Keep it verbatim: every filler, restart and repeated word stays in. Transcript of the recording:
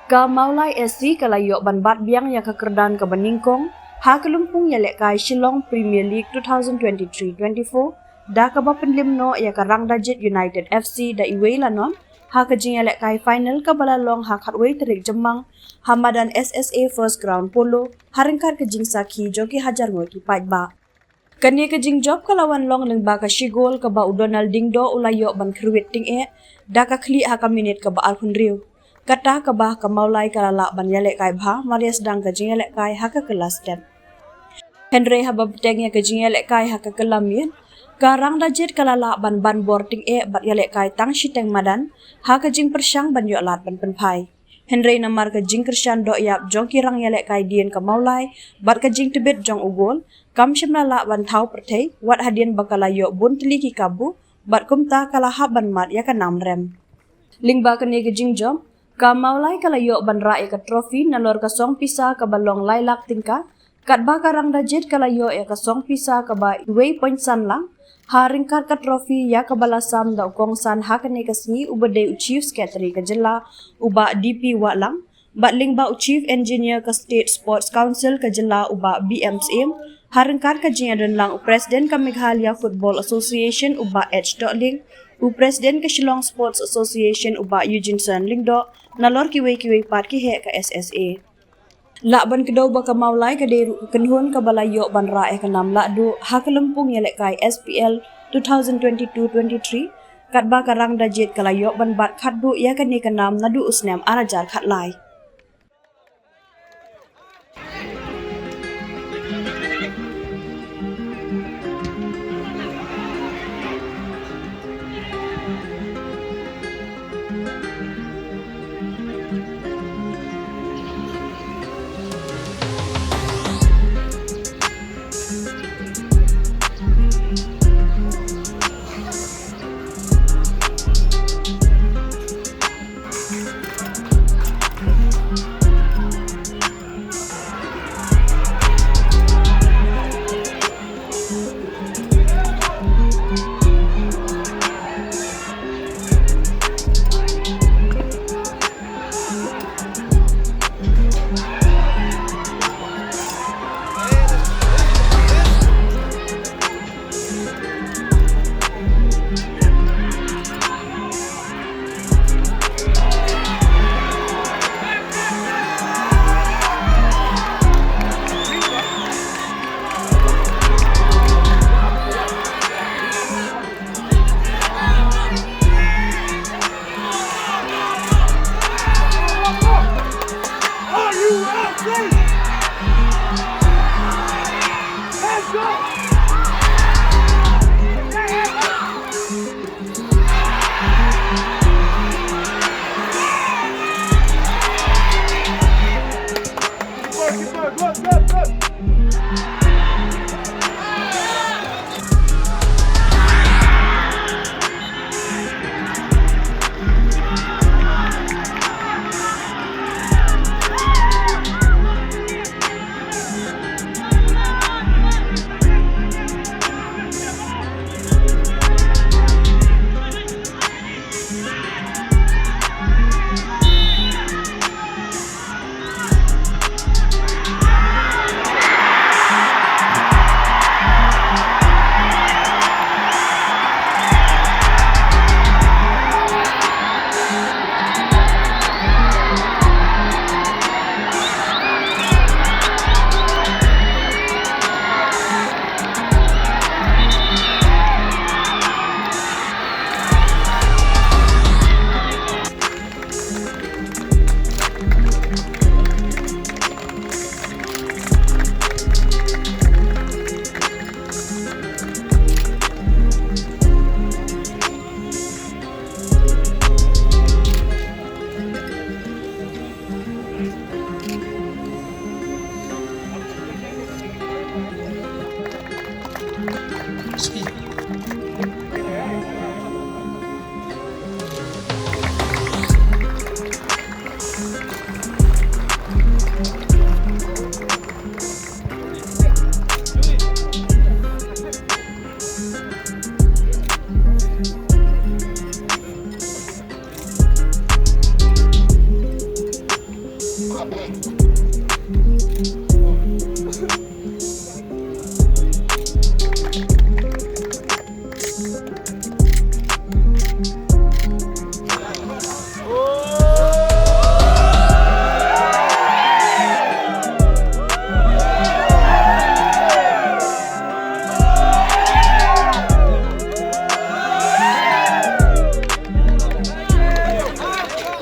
Ka Mawlai S C ka la ïoh ban bat biang ïa ka kyrdan kaba nyngkong ha ka lympung ïalehkai Shillong Premier League twenty twenty-three twenty-four, da kaba pynlip noh ïa ka Rangdajied United F C da iwei la nod ha ka jingïalehkai final kaba la long ha khatwei tarik Jymmang ha madan S S A First Ground Polo, ha ryngkat ka jingsakhi jong ki hajar ngut ki paidbah. Kane ka jingjop ka la wan long lyngba ka shi gol kaba u Donald Dingdoh u la ïoh ban kyrwit tyngeh da ka khlieh ha ka minit kaba arphew hynriew. Kata kaba ka Mawlai ka la lah ban ïalehkai bha mar ïa sdang ka jingïalehkai ha ka kylla step. Hynrei haba bteng ïa ka jingïalehkai ha ka kylla miet, ka Rangdajied ka la lah ban ban bor tyngeh bad ïalehkai tang shiteng madan ha ka jingpyrshang ban ïoh lad ban pynphai. Hynrei namar ka jingkyrshan dohïap jong ki rangïalehkai dien ka Mawlai bad ka jingtbit jong u gol, kam shym la lah ban thaw pyrthei wat hadien ba ka la ïoh bun tylli ki kabu bad kumta ka la hap ban mad ïa ka nam rem. Lyngba kane ka jingjop, ka Mawlai ka la ïoh ban rah ïa ka trophy nalor ka song pisa kaba long lai lak tyngka, katba ka Rangdajied ka la ïoh ïa ka song pisa kaba wei point san lak. Ha ryngkat ka trophy ïa kaba la sam da u kongsan ha kane ka sngi uba dei u Chief Secretary ka jylla, u Bah D P Wahlang, bad lyngba u Chief Engineer ka State Sports Council ka jylla, u Bah B M Syiem, ha ryngkat ka jingïadonlang u President ka Meghalaya Football Association, u Bah H Dohling, u President ka Shillong Sports Association, u Bah Eugene Seren Lyngdoh, nalor kiwei kiwei pat ki heh ka S S A. Lah ban kdew ba ka Mawlai ka dei ruh ka kynhun kaba la ïoh ban rah ïa ka nam lahduh ha ka lympung ïalehkai S P L twenty twenty-two twenty-three, katba ka Rangdajied ka la ïoh ban bat khatduh ïa kane ka nam naduh u snem ar hajar khatlai.